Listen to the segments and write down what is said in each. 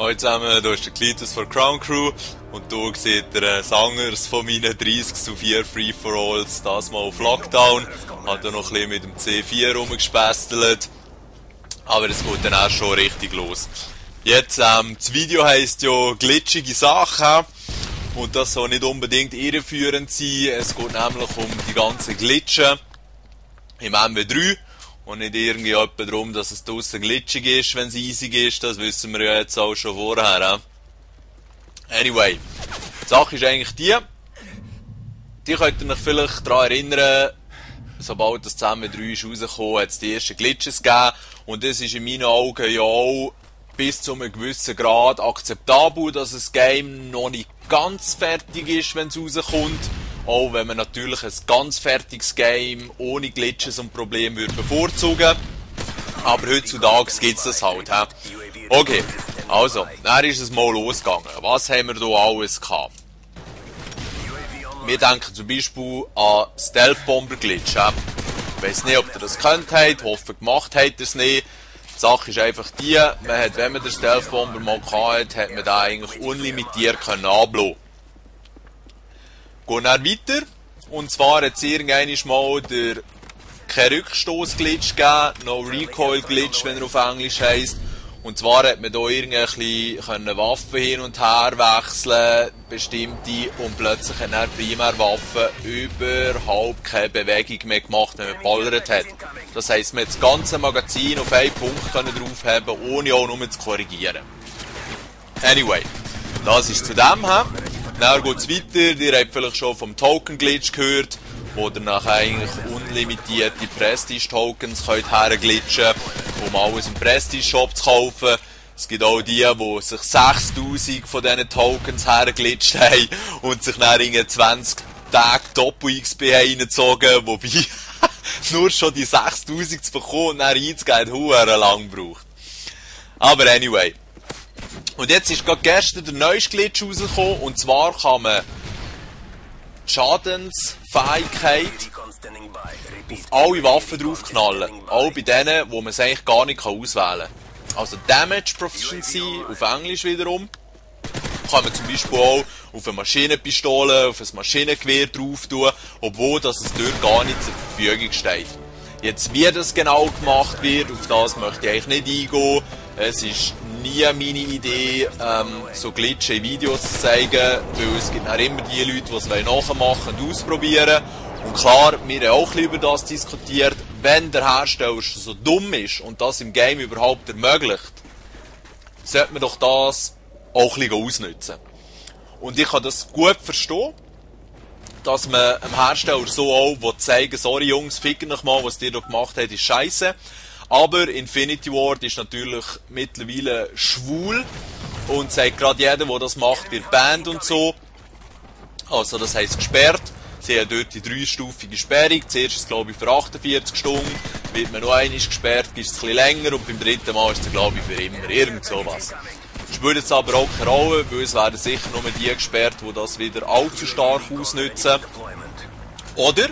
Hallo zusammen, hier ist der Klitus von Crown Crew und hier seht ihr Sangers von meinen 30 zu 4 Free-for-Alls, das mal auf Lockdown. Hat noch ein bisschen mit dem C4 rumgespästelt, aber es geht dann auch schon richtig los. Jetzt, das Video heisst ja glitschige Sachen und das soll nicht unbedingt irreführend sein. Es geht nämlich um die ganzen Glitchen im MW3. Und nicht irgendwie darum, dass es draussen glitschig ist, wenn es easy ist, das wissen wir ja jetzt auch schon vorher. Anyway, die Sache ist eigentlich die könnt ihr euch vielleicht daran erinnern, sobald das MW3 ist rausgekommen, hat es die ersten Glitches gegeben. Und das ist in meinen Augen ja auch bis zu einem gewissen Grad akzeptabel, dass das Game noch nicht ganz fertig ist, wenn es rauskommt. Auch wenn man natürlich ein ganz fertiges Game ohne Glitches und Probleme würde bevorzugen. Aber heutzutage gibt es das halt. Okay, also, dann ist es mal losgegangen. Was haben wir hier alles gehabt? Wir denken zum Beispiel an Stealth-Bomber-Glitch. Ich weiss nicht, ob ihr das könnt habt, hoffe gemacht habt ihr es nicht. Die Sache ist einfach die, man hat, wenn man den Stealth-Bomber mal gehabt hat man den eigentlich unlimitiert anblasen. Gehen dann weiter, und zwar hat es irgendwann mal der kein Rückstoß-Glitch gegeben, No Recoil-Glitch, wenn er auf Englisch heisst. Und zwar hat man hier irgendwie Waffen hin und her wechseln, bestimmte, und plötzlich hat dann Primärwaffen überhaupt keine Bewegung mehr gemacht, wenn man geballert hat. Das heisst, man hat das ganze Magazin auf einen Punkt draufhaben, ohne auch nur zu korrigieren. Anyway, das ist zu dem. Dann geht es weiter, ihr habt vielleicht schon vom Token-Glitch gehört, wo ihr nachher eigentlich unlimitierte Prestige-Tokens herglitschen könnt, um alles im Prestige-Shop zu kaufen. Es gibt auch die sich 6000 von diesen Tokens herglitscht haben und sich dann in 20 Tage Doppel-XP reingezogen, wobei nur schon die 6000 zu bekommen und dann einzugehen, verdammt lang braucht. Aber anyway. Und jetzt ist gerade gestern der neueste Glitch rausgekommen, und zwar kann man die Schadensfähigkeit auf alle Waffen draufknallen. Auch bei denen, wo man es eigentlich gar nicht auswählen kann. Also Damage Proficiency auf Englisch wiederum kann man zum Beispiel auch auf eine Maschinenpistole, auf ein Maschinengewehr drauf tun, obwohl das es dort gar nicht zur Verfügung steht. Jetzt, wie das genau gemacht wird, auf das möchte ich eigentlich nicht eingehen. Es ist nie meine Idee, so Glitche in Videos zu zeigen, weil es gibt auch immer die Leute, die es nachmachen und ausprobieren. Und klar, wir haben auch ein bisschen über das diskutiert, wenn der Hersteller schon so dumm ist und das im Game überhaupt ermöglicht, sollte man doch das auch ein bisschen ausnutzen. Und ich kann das gut verstehen, dass man dem Hersteller so auch zeigen will, sorry Jungs, fickt euch mal, was ihr da gemacht habt, ist scheiße. Aber Infinity Ward ist natürlich mittlerweile schwul und sagt gerade jeder, der das macht, wird banned und so. Also das heisst gesperrt. Sie haben dort die 3-stufige Sperrung. Zuerst ist es glaube ich für 48 Stunden, wird man noch einmal gesperrt, ist es ein bisschen länger und beim dritten Mal ist es glaube ich für immer. Irgend sowas. Spielt jetzt aber auch keine Rolle, weil es werden sicher nur die gesperrt, die das wieder allzu stark ausnutzen. Oder?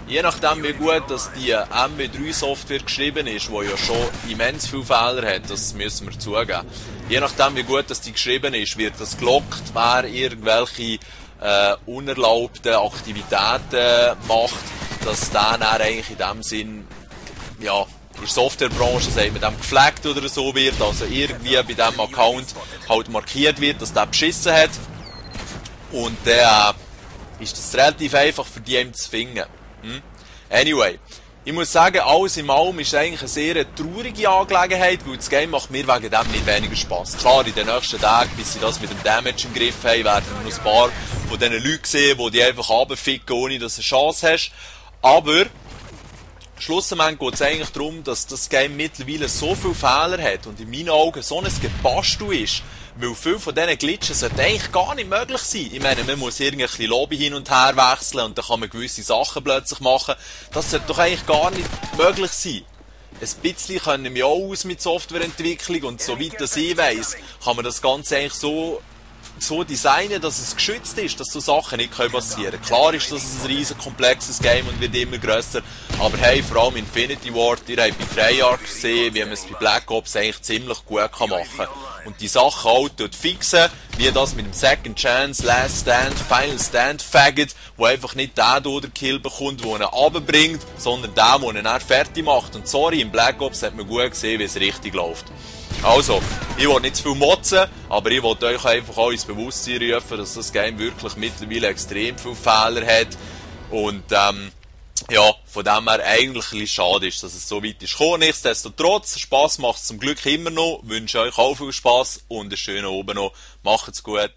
Je nachdem, wie gut dass die MW3-Software geschrieben ist, die ja schon immens viele Fehler hat, das müssen wir zugeben. Je nachdem, wie gut dass die geschrieben ist, wird das gelockt, wer irgendwelche unerlaubten Aktivitäten macht, dass dann eigentlich in dem Sinn, ja, in der Softwarebranche sagt man dem geflaggt oder so wird, also irgendwie bei diesem Account halt markiert wird, dass der beschissen hat. Und dann ist das relativ einfach für die ihm zu finden. Anyway, ich muss sagen, alles in allem ist eigentlich eine sehr traurige Angelegenheit, weil das Game macht mir wegen dem nicht weniger Spass. Klar, in den nächsten Tagen, bis sie das mit dem Damage im Griff haben, werden wir noch ein paar von diesen Leuten sehen, die die einfach runterficken, ohne dass du eine Chance hast. Aber schlussendlich geht es eigentlich darum, dass das Game mittlerweile so viele Fehler hat und in meinen Augen so ein Gebastel ist, weil viele von diesen Glitches sollten eigentlich gar nicht möglich sein. Ich meine, man muss irgendwelche Lobby hin und her wechseln und dann kann man gewisse Sachen plötzlich machen. Das sollte doch eigentlich gar nicht möglich sein. Ein bisschen kennen wir auch aus mit Softwareentwicklung und soweit das ich weiss, kann man das Ganze eigentlich so designen, dass es geschützt ist, dass so Sachen nicht passieren können. Klar ist das ein riesen komplexes Game und wird immer grösser, aber hey, vor allem Infinity Ward, ihr habt bei Treyarch gesehen, wie man es bei Black Ops eigentlich ziemlich gut machen kann. und die Sachen halt dort fixen, wie das mit dem Second Chance, Last Stand, Final Stand Faggot, wo einfach nicht der oder Kill bekommt, der ihn runterbringt, sondern der ihn dann fertig macht. Und sorry, im Black Ops hat man gut gesehen, wie es richtig läuft. Also, ich will nicht zu viel motzen, aber ich will euch einfach auch ins Bewusstsein rufen, dass das Game wirklich mittlerweile extrem viele Fehler hat. Und ja, von dem her eigentlich ein bisschen schade ist, dass es so weit ist gekommen. Nichtsdestotrotz, Spass macht es zum Glück immer noch. Ich wünsche euch auch viel Spass und einen schönen Abend noch. Macht's gut.